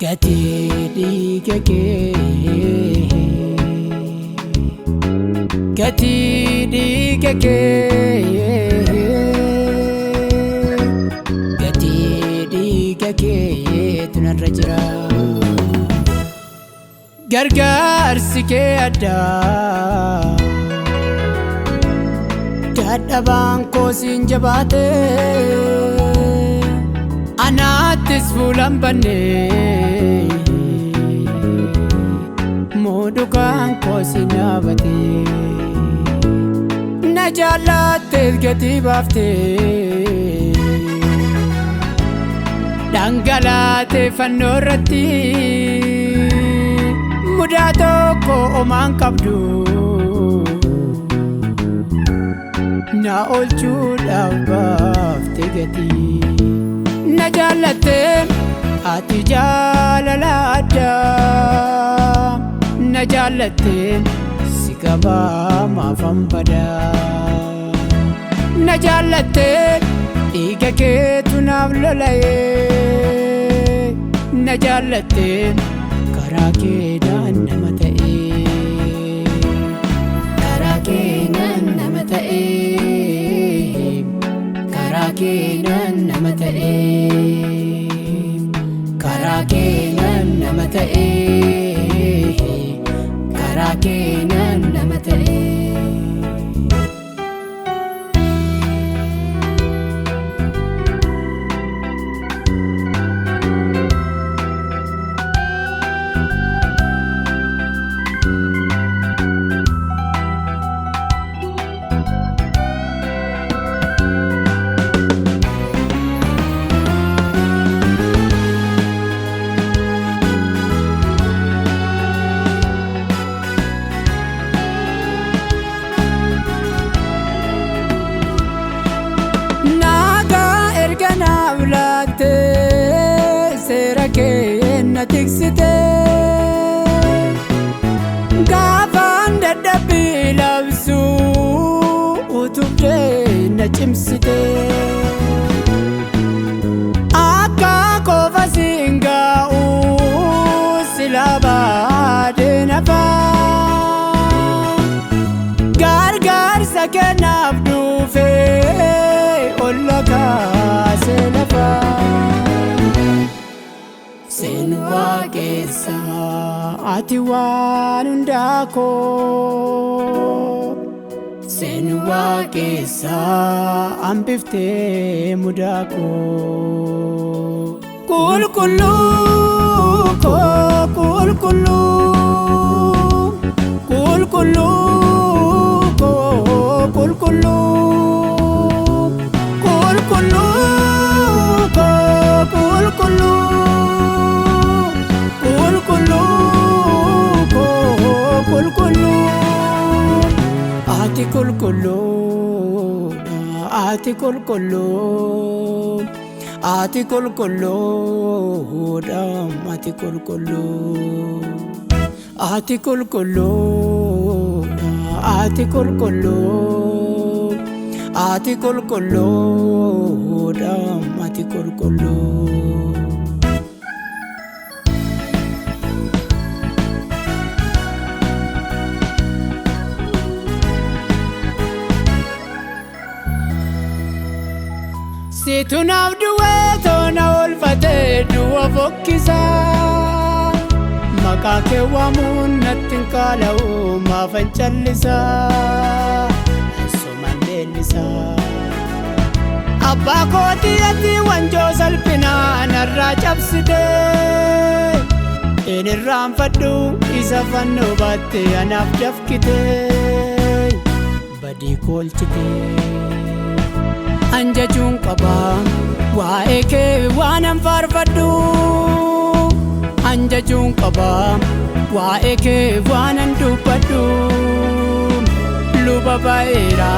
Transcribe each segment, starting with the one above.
Gatii dhiiga kee, gatii dhiiga kee, gatii dhiiga keetu narra jira. Gargaarsi kee addaa, dadhabaan koo siin jabaate, anaattis fuulan banne, mudukaan koo siin dhaabate. Na jaallatteet gatii baaftee, dhangalaatee fannoo irratti, mudaa tokko omaan qabdu, na oolchuudhaaf baaftee gatii. Na jaallattee ati jaalala addaa, na jaallattee si qabaa maafan badaa. Na jaallattee dhiiga keetu naaf lola'ee, na jaallattee karaa keedhaan nama ta'ee, karaa keenan nama ta'ee, karaa keenan nama ta'ee, karaa keenan nama ta'ee, karaa keenan nama ta'ee. Nagaa erga naaf laattee, seera kee na tiksite, gaafaan dadhabbii labsuu utubdee na cimsite. Akka qofa siin gaa'u sila baadee nafaa, gargaarsa kennaaf dhufee olla kaasee lafaa. Seen waaqessa ati waan hundaa koo, seen waaqessa hambiftee mudaa koo. Qulqulluu koo, qulqulluu, qulqulluu koo, qulqulluu, qulqulluu koo, qulqulluu, qulqulluu koo, qulqulluu. Ati qulqulluudha, ati qulqulluu, ati qulqulluudha, ati qulqulluu, ati qulqulluudha, ati qulqulluu, ati qulqulluudha, ati qulqulluu. Situ naaf du'ee toona oolfatee du'a fokkisaa. Maqaa kee waamuun natti hin qaala'u, maafan callisaa? Suman leellisaa. Abbaa kootii ati wanjoo salphinaa narraa cabsitee. Hin irraanfadhu isa fannoo baatte anaaf dafkitee. Badii koolchitee. Anjajuun qaba waa'ee kee waanan faarfadhu. Anjajuun qaba waa'ee kee waanan dubbadhu. Luba ba'eera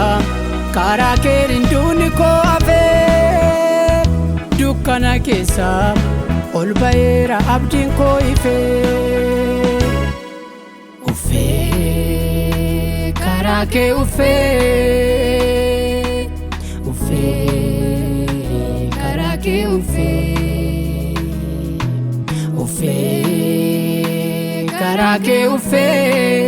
karaa kee duuni koo hafee. Dukkana keessa ol ba'eera abdiin koo ifee. Uffee karaa kee, uffee, uffee karaa kee, uffee. Uffee, karaa kee uffee.